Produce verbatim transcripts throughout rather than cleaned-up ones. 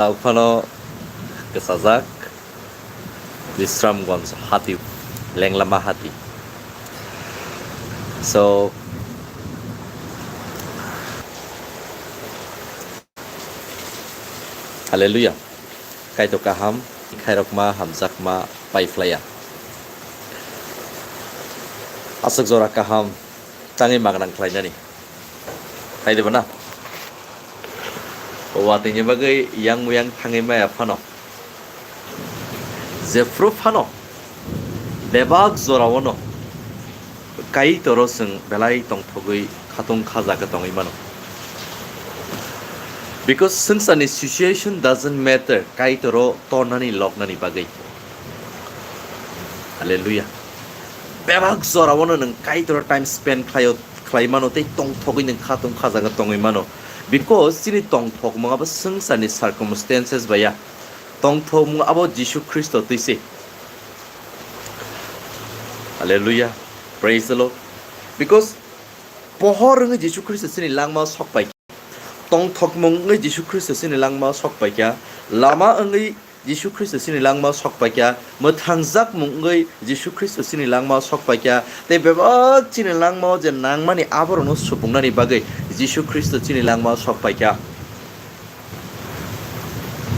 Phano kwchajak Bisramganj hati, Lenglama hati. So, Hallelujah. Kaitor kaham, khairokma, hamjakma, paiphlaiya. Aswk jora kaham, tangwi magnang khlainani. Khaide bana? Watwini bagwi yang muyang thangwi maya phano. Jephru phano bebak jorao no Kaitoro chwng belai tongthogwi khatung khajagwi tongwi mano. Because swngcharni situation doesn't matter, Kaitoro tornani loknani bagwi. Hallelujah. Bebak jorao no nwng Kaitoro time spend khlaio, khlai mano tei tongthogwi nwng khatung khajagwi tongwi mano. Because chini tongthokmung abo swngcharni circumstances bai ya. Tongthokmung abo Jisu Khristo twi se. Hallelujah. Praise the Lord. Because pohor wngwi Jisu Khristo chini langma sok pai kha. Tongthokmung wngwi Jisu Khristo chini langma sok pai kha. Lama wngwi Jisu Khristo chini langma sok pai kha. Mwthangjakmung wngwi Jisu Khristo chini langma sok pai kha. Tei bebak chini langmao je nangmani aborokno supungnani bagwi Jisu Khristo chini langma sok pai kha.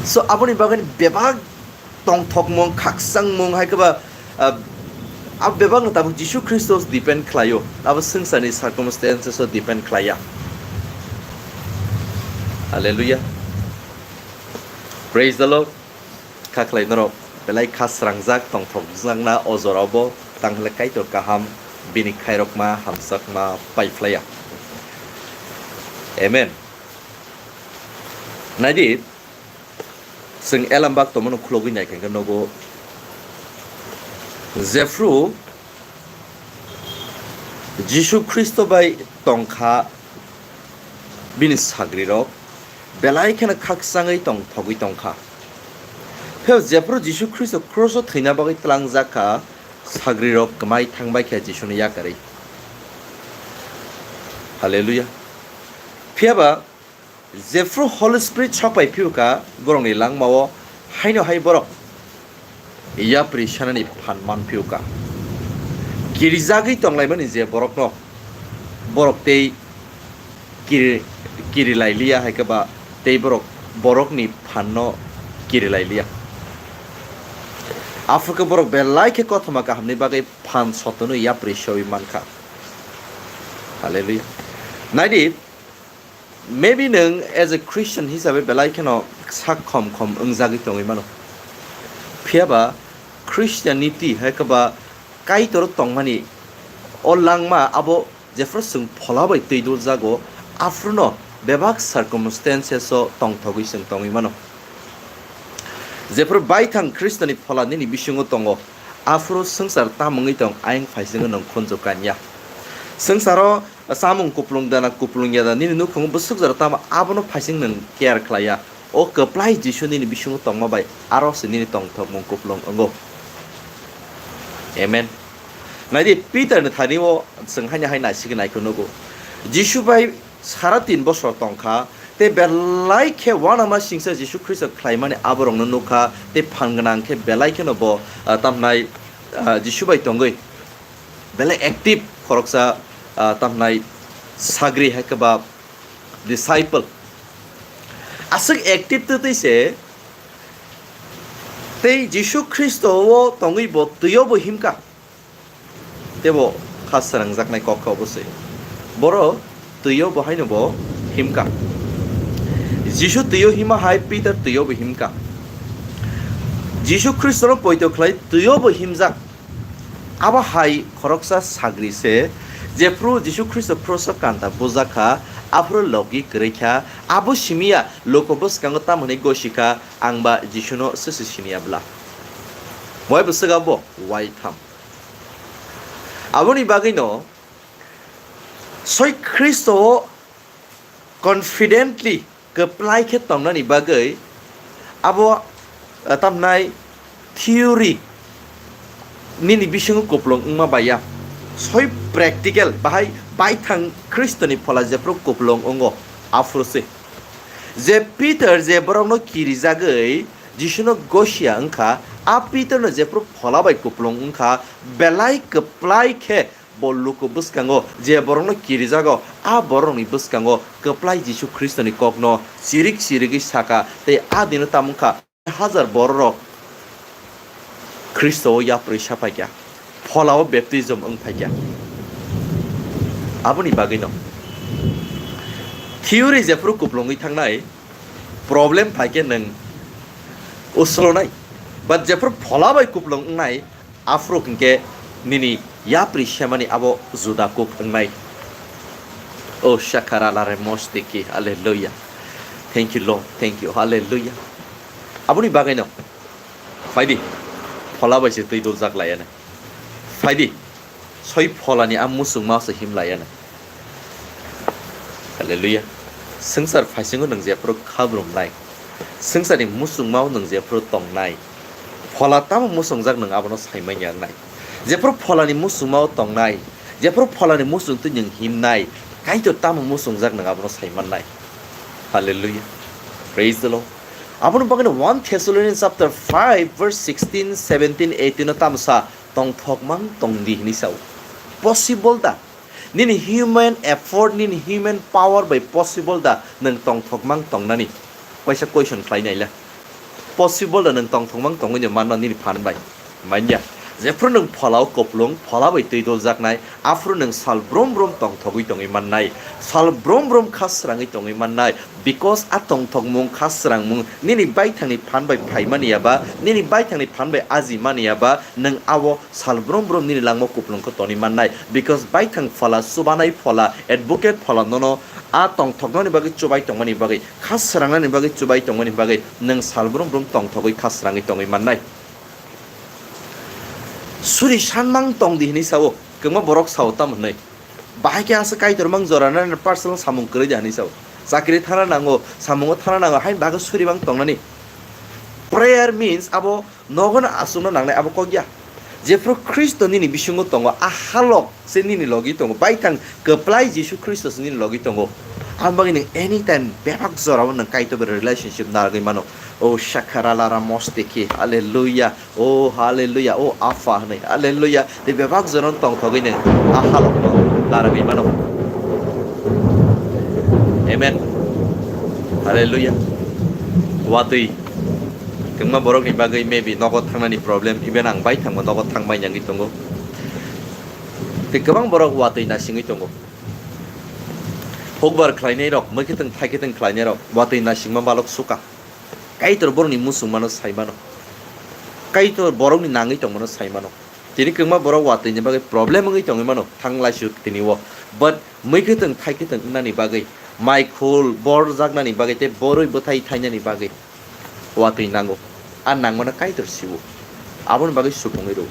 So, aboni bagwi bebak tongthokmung, khakchangmung, hai khe ba, ah, abo bebakno tabuk Jisu Khristo depend khlaio. Abo swngcharni circumstances o depend khlaiya. Hallelujah. Praise the Lord. Kha khlai norok belai kha srangjak tongthokjakna o jorao bo, tang hwnle Kaitor kaham, bini khairokma, hamjakma paiphlaiya. Amen. Naidi, chwng Elambak tongmano khulogwi nai khe nogo. Jephru Jisu Khristo bai tongkha bini sagrirok belai kheno khakchangwi tongthogwi tongkha. Phiya jephru Jisu Khristo kruso thwina bagwi tlangjak kha, sagrirok kwmai thangbai kha Jisuni yakarwi. Hallelujah. Phiyaba jephru Holy Spirit sokpai phiyokha borokni langmao, haino hai borok yapri sanani phan man phiyokha. Kirijagwi tonglaimani je borokno, borok tei kiri, kirilai liya hai khe ba tei borok borokni phanno kirilai liya. Aphuru khe borok belai khe kothoma kahamni bagwi phan sotonwi yapri sewi mankha. Hallelujah. Naidi, maybe nwng as a Christian hisabe belai kheno sak khom khom wngjagwi tongwi mano. Phiyaba Christianity hai khe ba Kaitor tongmani o langma abo jephru chwng phola bai twi duljago, aphruno bebak circumstances o tongthogwi chwng tongwi mano. Jephru baithang Khristoni phola nini bisingo tongo, aphuru swngchar tam wngwi tong, ayang phaisingno nwng khunju kanya. Swngcharo chamung kuplung dana kuplung yada nini nukhungo bwswk jora tamo abono phaising nwng care khlaiya. O kwplai Jisu nini bisingo tongma bai aro se nini tongthokmung kuplung wngo. Amen. Naidi, Peter ni thani o chwng haino hai naisigwi naikhe nugo. Jisu bai sara tin bosor tongkha, tei belai khe uanama singsa Jisu Khristo khlaimani aborokno nukha, tei phan gwnang khe belai kheno bo, ah, tamhnai, ah, Jisu bai tongwi belai active khoroksa, ah, tamhnai sagri hai khe ba disciple. Aswk active twi twi se tei Jisu Khristo o tongwi bo twi o bo himkha. Tebo kha srangjaknai kok khe obo se. Boro twi o bo haino bo himkha. Jisu twi o hima hai Peter twi o bo himkha. Jisu Khristono poito khlai twi o bo himjak. Abo hai khoroksa sagri se, jephru Jisu Khristo kruso kanta bujak kha, aphuru logi kwrwi kha, abo simi ya luku bwskango tamo hwnwi gosi kha, ang ba Jisuno swswi sini ya bwla. Wai bwswk abo? Wai tham. Aboni bagwino soi Khristo o confidently kwplai khe tongnani bagwi abo, ah, tamnai theory nini bisingo kuplung wngma bai ya. Soi practical bahai baithang Khristoni phola jephru kuplung wngo aphuru se. Je Peter je borokno kirijagwi Jisuno gosia wngkha, a Peterno jephru phola bai kupulung wngkha, belai kwplai khe bo luku bwskango je borokno kirijago, a borokni bwskango kwplai Jisu Khristoni kokno chirik chirigwi saka, tei a dino tamo wngkha, hajar bororok Khristo o yapri saphaikha, pholao baptism wngphaikha. Aboni bagwino theory jephru kuplungwi thangnai, problem phaikhe nwng uslonai, but jephru phola bai kuplung wngnai, aphuru hinkhe nini yapri semani abo juda kuk wngnai. O shakara lare mostiki, hallelujah. Thank you, Lord. Thank you, hallelujah. Aboni bagwino phaidi, phola bai se twi doljak laiya nai. Phaidi, soi pholani a musungma se him laiya nai. Hallelujah. Swngchar phaisingo nwng jephru khabrumnai, swngcharni musungmao nwng jephru tongnai, phola tamo musungjak nwng abono saimanya wngnai. Jephru pholani musungmao tongnai, jephru pholani musungtwi nwng himnai, Kaitor tamo musungjak nwng abono saimannai. Hallelujah. Praise the Lord. Aboni bagwino one Thessalonians chapter five verse sixteen, seventeen, eighteen o tamo sa, "Tongthokmang tongdi," hinwi sao. Possible da? Nini human effort, nini human power bai possible da nwng tongthokmang tongnani? Kaisa question khlai naila. Possible da nwng tongthokmang tongwi no manna nini phan bai? Manya. Jephru nwng pholao kuplung, phola bai twi doljaknai, aphuru nwng sal brum brum tongthogwi tongwi mannai, sal brum brum kha srangwi tongwi mannai, because a tongthokmung kha srangmung nini baithangni phan bai phaimani ya ba, nini baithangni phan bai ajimani ya ba, nwng abo sal brum brum nini langma kuplung khe tonwi mannai, because baithang phola, chubanai phola, advocate phola nono a tongthoknani bagwi chubai tongmani bagwi, kha srangnani bagwi chubai tongmani bagwi nwng sal brum brum tongthogwi kha srangwi tongwi mannai. Suri sanmang tongdi hinwi sao, kwbangma borok sao tamo hinwi. Bahai khe aswk Kaitor mang jora nani personal samung kwrwi di hinwi sao. Chakri thana nango, samungo thana nango, haini bagwi suri bang tongnani. Prayer means abo nogono aswkno nangnai abo kok ya. Jephru Khristo nini bisingo tongo, a halok se nini logi tongo, baithang kwplai Jisu Khristo se nini logi tongo. Aboni bagwi nwng anytime bebak jorao nwng Kaitor bai relationship narwgwi mano. O shakharala ramostiki, hallelujah. O hallelujah, o Apha hinwi, hallelujah. Tei bebak jorano tongthogwi nwng a halokno narwgwi mano. Amen. Hallelujah. Watwi kwbangma borokni bagwi maybe nogo thangnani problem, even ang bai thangma nogo thangbai nangwi tongo. Tei kwbang borok watwi nasingwi tongo. Hukbar khlainairok, mwkhwtwng thaikhetwng khlainairok watwi nasingma balok suka. Kaitor borokni muchungmano sai mano. Kaitor borokni nangwi tongmano sai mano. Tini kwbangma borok watwini bagwi problem wngwi tongwi mano, thanglai suk tini o. But mwkhwtwng thaikhetwng wngnani bagwi, mai khul borjaknani bagwi tei borwi bwthai thainani bagwi watwi nango. A nangmano Kaitor siwo. Aboni bagwi supungwi rw.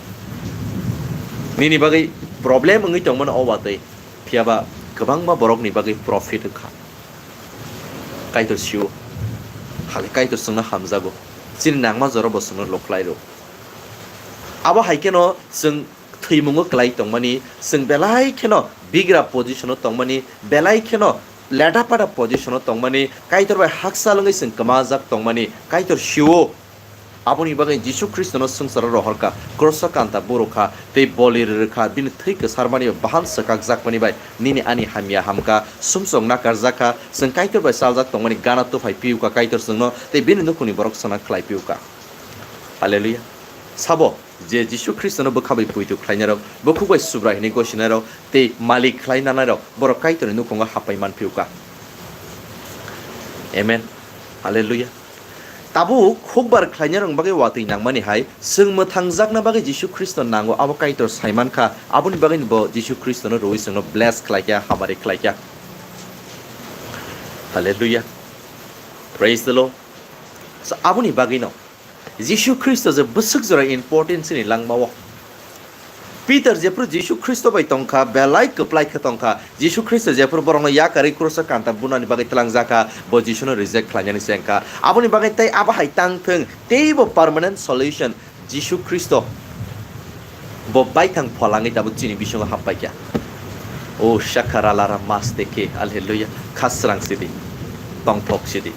Nini bagwi problem wngwi tongmano o watwi. Phiya ba kwbangma borokni bagwi profit wngkha. Kaitor sio. Hali Kaitor chwngno hamjago. Chini nangma jora bo chwngno lokhlai rw. Abo hai kheno chwng thwimungo kwlai tongmani, chwng belai kheno bigra position-o tongmani, belai kheno leda pada position-o tongmani, Kaitor bai hakchal wngwi chwng kwmajak tongmani, Kaitor sio. Aboni bagwi Jisu Khristono swngcharo rohorkha, kroso kanta burukha, tei boli rwrwkha, bini thwi kwsarmani bai bahan swkakjakmani bai nini ani hamya hamkha, sumsok nakarjakha, chwng Kaitor bai chaljak tongmani gana tuphai piuka Kaitor chwngno, tei bini nukhungni borok chwngno khlai piuka. Hallelujah. Sabo, je Jisu Khristono bwkha bai poito khlainairok, bukhuk bai Subrai hwnwi gosinairok, tei malik khlai nanairok, borok Kaitorni nukhungo hapai man phiuka. Amen. Hallelujah. Tabuk hukbar khlainairokni bagwi watwi nangmani hai, chwng mwthangjakna bagwi Jisu Khristo nango, abo Kaitor sai mankha, aboni bagwino bo Jisu Khristono rwui chwngno bless khlaikha, hamari khlaikha. Hallelujah. Praise the Lord. So, aboni bagwino Jisu Khristo je bwswk jora important chini langmao. Peter jephru Jisu Khristo bai tongkha, belai kwplai khe tongkha. Jisu Khristo jephru borokno yakarwi kruso kanta bunani bagwi twlangjakha, bo Jisuno reject khlainani se wngkha. Aboni bagwi tei abo hai tang thwng, teibo permanent solution Jisu Khristo bo baithang pholangwi tabuk chini bisingo happaikha. O shakharala ramasteke, hallelujah. Khasrang sidi, tongthok sidi.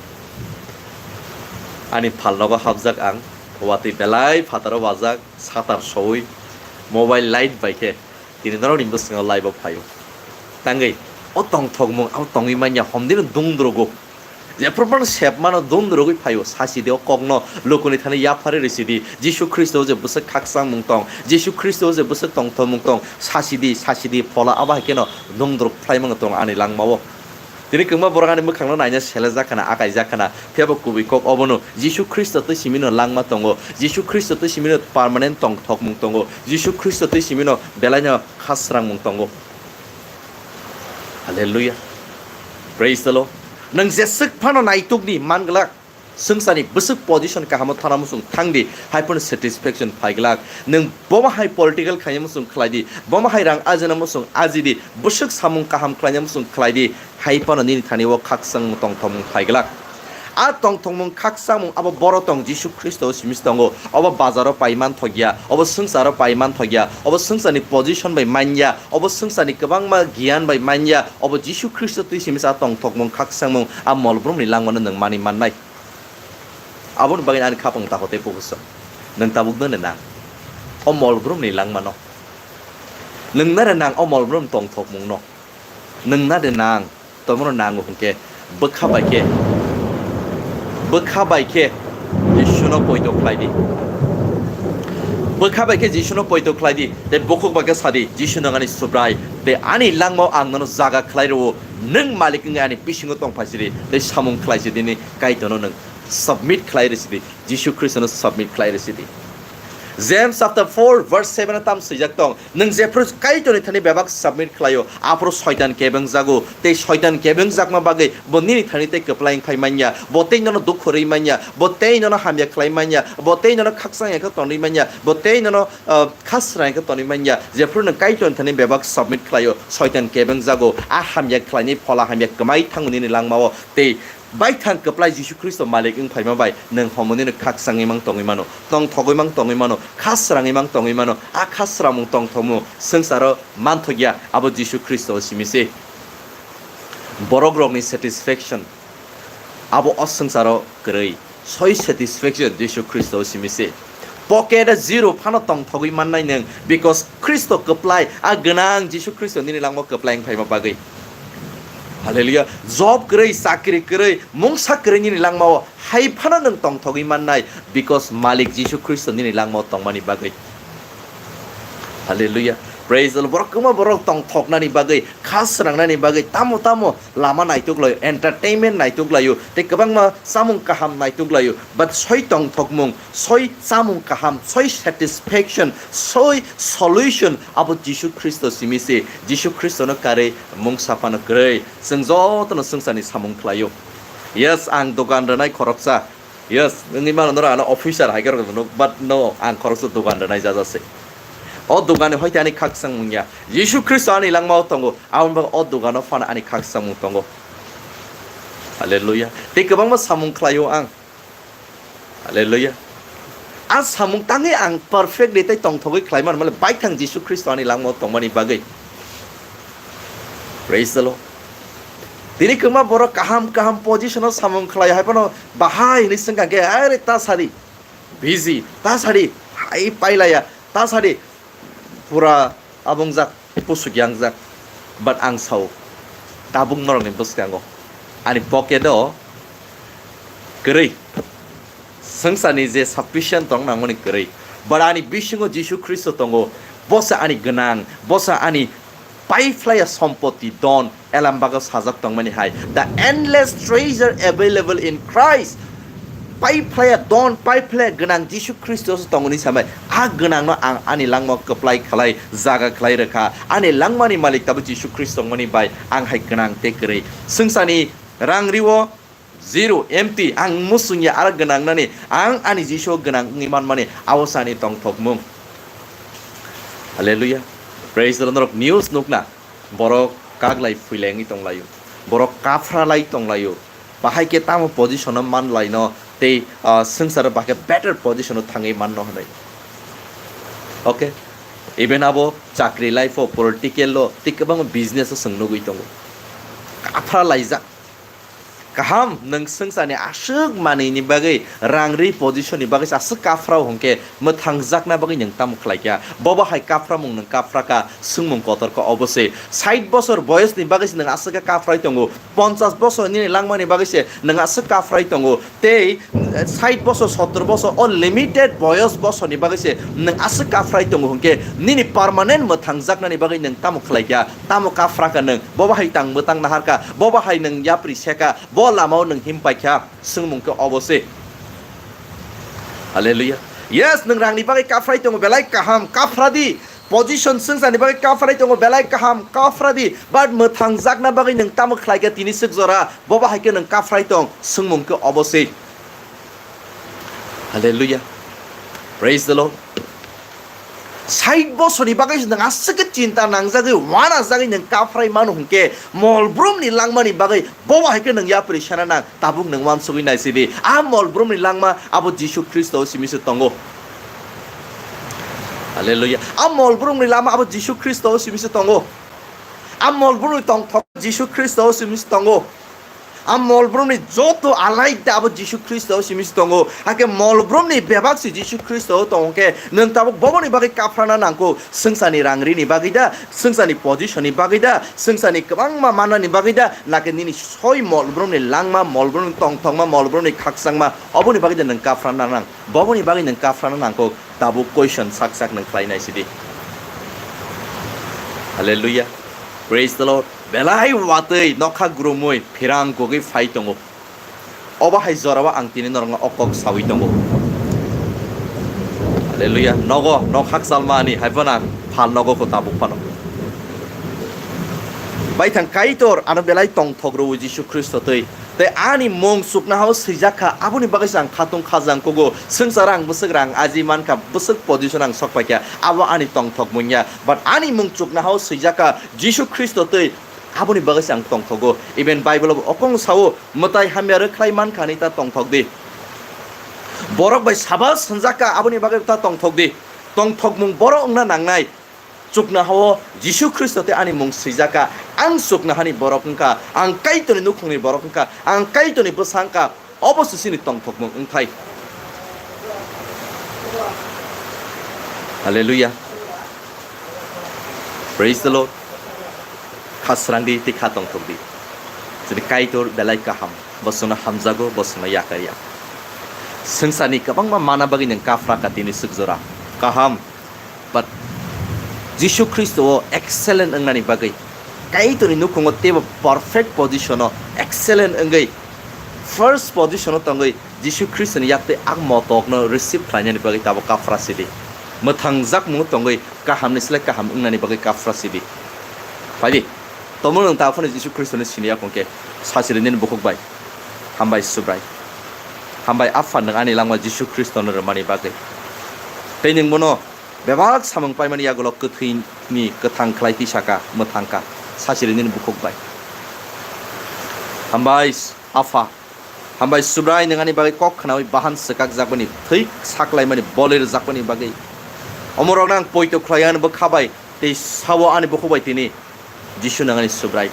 Ani phalnogo hapjak ang, watwi belai phataro wajak, satar sowi, mobile light bai khe tini norokni bwskango live-o phaio. Tangwi o tongthokmung abo tongwi manya, homdino dungdrogo. Jephru phano sep mano dundurogwi phaio, sasi di o kokno, lukuni thani yaphari risi di. Jisu Khristo je bwswk khakchangmung tong, Jisu Khristo je bwswk tongthokmung tong, sasi di, sasi di, phola abo hai kheno dundurok phlai mano tong ani langmao. Tini kwbangma borok ani mwkhangno naina selejak khana, akaijak khana, phiya bo kubui kok obono Jisu Khristo twi simino langma tongo, Jisu Khristo twi simino permanent tongthokmung tongo, Jisu Khristo twi simino belaino khasrangmung tongo. Hallelujah. Praise the Lord. Nwng jeswk phano naitukdi man glak, swngcharni bwswk position kahamo thana muchung thangdi, hai phano satisfaction phai glak. Nwng bomo hai political khaina muchung khlaidi, bomo hai rang ajina muchung ajidi, bwswk samung kaham khlaina muchung khlaidi, hai phano nini thani o khakchangmung tongthokmung phai glak. A tongthokmung khakchangmung abo boro tong Jisu Khristo o simi tongo. Obo bazaro pai manthokya, obo swngcharo pai manthokya, obo swngcharni position bai manya, obo swngcharni kwbangma giyan bai manya, obo Jisu Khristo twi simi sa tongthokmung khakchangmung a molbrumni langmano nwng mani mannai. Aboni bagwi ani khapang takhuk tei bukusa nwng tabuk nani nang o molbrumni langmano. Nwng nare nang o molbrum tongthokmungno. Nwng nade nang, tomono nango hwnkhe bwkha bai khe, bwkha bai khe Jisuno poito khlai di. Bwkha bai khe Jisuno poito khlai di, tei bukhuk bai khe sa di, "Jisu, nwng ani Subrai, tei ani langmao ang nono jaga khlai rwo, nwng Malik wngwi ani bisingo tong phai si di, tei samung khlai si di, nini Kaitorno nwng submit khlai rw si di, Jisu Khristono submit khlai rw si di." James chapter four verse seven o tam swijak tong, Nwng jephru Kaitorni thani bebak submit khlaio, aphuru Soitan kebengjago, tei Soitan kebengjakma bagwi bo nini thani tei kwplai wng phai manya, bo tei nono dukhu rwi manya, bo tei nono hamya khlai manya, bo tei nono khakchang ya khe tonwi manya, bo tei nono, ah, khasra ya khe tonwi manya. Jephru nwng Kaitorni thani bebak submit khlaio, Soitan kebengjago, a hamya khlaini phola hamya kwmai thango nini langmao, tei baithang kwplai Jisu Khristo Malik wng phaima bai nwng homonino khakchangwi mang tongwi mano, tongthogwi mang tongwi mano, khasrangwi mang tongwi mano. A khasrangmung tongthokmung swngcharo manthokya, abo Jisu Khristo o simi se. Borokrokni satisfaction abo o swngcharo kwrwi, soi satisfaction Jisu Khristo o simi se. Pocket o zero phano tongthogwi mannai nwng, because Khristo kwplai, a gwnang Jisu Khristo nini langmao kwplai wng phaima bagwi. Hallelujah. Job kwrwi, chakri kwrwi, mungsa kwrwi nini langmao hai phano nwng tongthogwi mannai, because Malik Jisu Khristo nini langmao tongmani bagwi. Hallelujah. Praise the Lord. Borok kwma borok tongthoknani bagwi, kha swnangnani bagwi, tamo tamo lama naituk laio, entertainment naituk laio, tei kwbangma chamung kaham naituk laio. But soi tongthokmung, soi chamung kaham, soi satisfaction, soi solution abo Jisu Khristo simi se. Jisu Khristono karwi mungsa phano kwrwi. Chwng jotono swngcharni samung khlaio. Yes, ang dogan rwnai khoroksa. Yes, wngwi mano norok ano officer hai khe rok nuk, but no, ang khoroksa dogan rwnai jaja se. O doganni hoite ani khakchangmung ya. Jisu Khristo ani langmao tongo, aboni bagwi o dogano phano ani khakchangmung tongo. Hallelujah. Tei kwbangma samung khlaio ang. Hallelujah. A samung tangwi ang perfectly tei tongthogwi khlai man male baithang Jisu Khristo ani langmao tongmani bagwi. Praise the Lord. Tini kwma borok kaham kaham position o samung khlai hai phano bahai hinwi swngkha khe, "Are ta sadi busy, ta sadi hai pailaya, ta sadi pura abungjak, pusuk yangjak." But ang sao, tabuk norokni bwskango ani pocket o kwrwi, swngcharni je sufficient tong nangmani kwrwi, but ani bisingo Jisu Khristo tongo, bosa ani gwnang, bosa ani paiphlaiya sompoti don. Elam bago sajak tongmani hai, the endless treasure available in Christ. Paiphlaiya don, paiphlaiya gwnang Jisu Khristo se tongoni samai. A gwnangno ang ani langmao kwplai khlai, jaga khlai rwkha. Ani langmani malik tabuk Jisu Khristo tongmani bai ang hai gwnang tei kwrwi. Swngcharni rang riwo zero, empty, ang muchung ya aro gwnang nani, ang ani Jisu gwnang wngwi manmani, abo se ani tongthokmung. Hallelujah. Praise the Lord. Norok news nukna, borok kaglai phuilengwi tonglaio, borok kaphra lai tonglaio, bahai khe tamo position o manlaino tei, ah, swngcharo bahai khe better position o thangwi manno hwnwi. Okay, even abo chakri life o, political o, tei kwbangma business o chwng nugwi tongo, kaphra laijak. Kaham, nwng swngcharni aswk manwini bagwi, rang ri position ni bagwi se aswk kaphrao hwnkhe mwthangjakna bagwi nwng tamo khlaikha? Bobo hai kaphramung nwng kaphraka, swngmung kotorkha obo se. Sait bosor boyosni bagwi se nwng aswk khe kaphrai tongo, ponchas bosor nini langmani bagwi se nwng aswk kaphrai tongo, tei sait bosor, sottor bosor o limited boyos bosorni bagwi se nwng aswk kaphrai tongo hwnkhe nini permanent mwthangjaknani bagwi nwng tamo khlaikha? Tamo kaphra kha nwng? Bobo hai tang bwtang naharkha, bobo hai nwng yapri sekha, bo lamao nwng him paikha, swngmung khe obo se. Hallelujah. Yes, nwng rangni bagwi kaphrai tongo, belai kaham, kaphra di. Position swngcharni bagwi kaphrai tongo, belai kaham, kaphra di. But mwthangjakna bagwi nwng tamo khlaikha tini swk jora? Bobo hai khe nwng kaphrai tong, swngmung khe obo se. Hallelujah. Praise the Lord. Sait bosorni bagwi se nwng aswk khe chinta nangjagwi, uanajagwi nwng kaphrai mano hwnkhe, mol brumni langmani bagwi bobo hai khe nwng yapri sana nang? Tabuk nwng uansugwi naisidi. A mol brumni langma abo Jisu Khristo o simi se tongo. Hallelujah. A mol brumni lama abo Jisu Khristo o simi se tongo. A mol brumni tongthok Jisu Khristo o simi se tongo. A mol brumni joto alaida abo Jisu Khristo o simi se tongo. Hakhe mol brumni bebak se Jisu Khristo o tongo khe, nwng tabuk boboni bagwi kaphrana nangkuk? Swngcharni rang rini bagwi da, swngcharni position ni bagwi da, swngcharni kwbangma mannani bagwi da, nake nini soi mol brumni langma, mol brumni tongthokma, mol brumni khakchangma, oboni bagwi da nwng kaphrana nang? Boboni bagwi nwng kaphrana nangkuk? Tabuk question sak sak nwng khlai naisidi. Hallelujah. Praise the Lord. Belai watwi nokha grumwi phirang kugwi phai tongo. Obo hai jorao ang tini norokno o kok saui tongo. Hallelujah. Nogo, nok hakchalma ani, hai phano ang phal nogo kho tabuk phano. Baithang Kaitor ano belai tongthok rwo Jisu Khristo twi. Tei ani mung chuknohao swijak kha, aboni bagwi se ang khatung khajang kugo. Swngcharo ang bwswk rang aji man kha, bwswk position ang sok pai kha, abo ani tongthok mung ya. But ani mung chuknohao swijak kha Jisu Khristo twi, aboni bagwi se ang tongthogo. Even Bible o okong sao, mwtai hamya rwkhlai man kha ni ta tongthok di. Borok bai sabas hwnjak kha, aboni bagwi ta tongthok di. Tongthokmung borok wngna nangnai. Chuknohao Jisu Khristo tei ani mung swijak kha. Ang chuknohani borok wngkha, ang Kaitorni nukhungni borok wngkha, ang Kaitorni bwsa wngkha. Obo se chini tongthokmung wngthai. Hallelujah. Praise the Lord. Kha srang di tei kha tongthok di. Chini Kaitor belai kaham. Bo chwngno hamjago, bo chwngno yakarya. Swngcharni kwbangma mana bagwi nwng kaphra kha tini swk jora. Kaham. But Jisu Khristo o excellent wngnani bagwi, Kaitorni nukhungo teibo perfect position o excellent wngwi first position o tongwi Jisu Khristoni yaktwi ang motokno receive khlainani bagwi tabuk kaphra sidi. Mwthangjakmung tongwi kahamni slai kaham wngnani bagwi kaphra sidi. Phaidi, tomo nwng ta phano Jisu Khristoni siniya kongkhe sachiri nini bukhuk bai. Hambai Subrai. Hambai Apha nwng ani langma Jisu Khristono rwmani bagwi. Tei nwng bono bebak samung paimani yagulo kwthwini kwthang khlai twi saka, mwthangkha, sachiri nini bukhuk bai. Hambai Apha, hambai Subrai nwng ani bagwi kok khnaui bahan swkakjakmani, thwi saklaimani, bolwi rwjakmani bagwi. Omorokno ang poito khlai ani bwkha bai tei sao ani bukhuk bai tini Jisu nwng ani Subrai.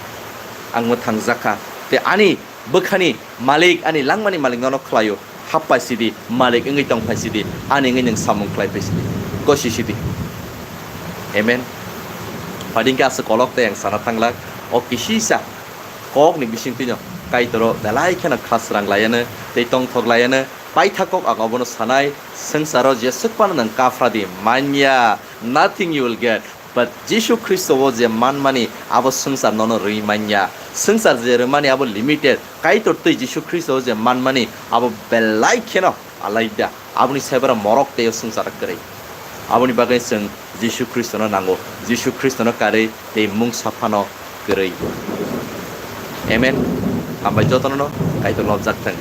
Ang mwthangjakha tei ani bwkhani malik, ani langmani malik nono khlaio. Happai sidi, malik wngwi tongphai sidi, ani wngwi nwng samung khlaiphai sidi. Kosi sidi. Amen. Phaidi hwnkhe aswk kolok tei ang sana thanglak. O kisisa kokni bisingtwino Kaitoro belai kheno kha srang laiano tei tongthok laiano. Paitha kok ang obono sanai, swngcharo jeswk phano nwng kaphra di manya, nothing you will get. But Jisu Khristo o je manmani abo swngchar nono rwi manya. Swngchar je rwmani abo limited. Kaitor twi Jisu Khristo o je manmani abo belai kheno alaida. Aboni sebera morok tei o swngchar kwrwi. Aboni bagwi chwng Jisu Khristono nango. Jisu Khristono karwi tei mungsa phano kwrwi. Amen. Hambai jotono no Kaitor lobjak thung.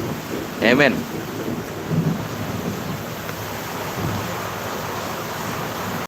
Amen.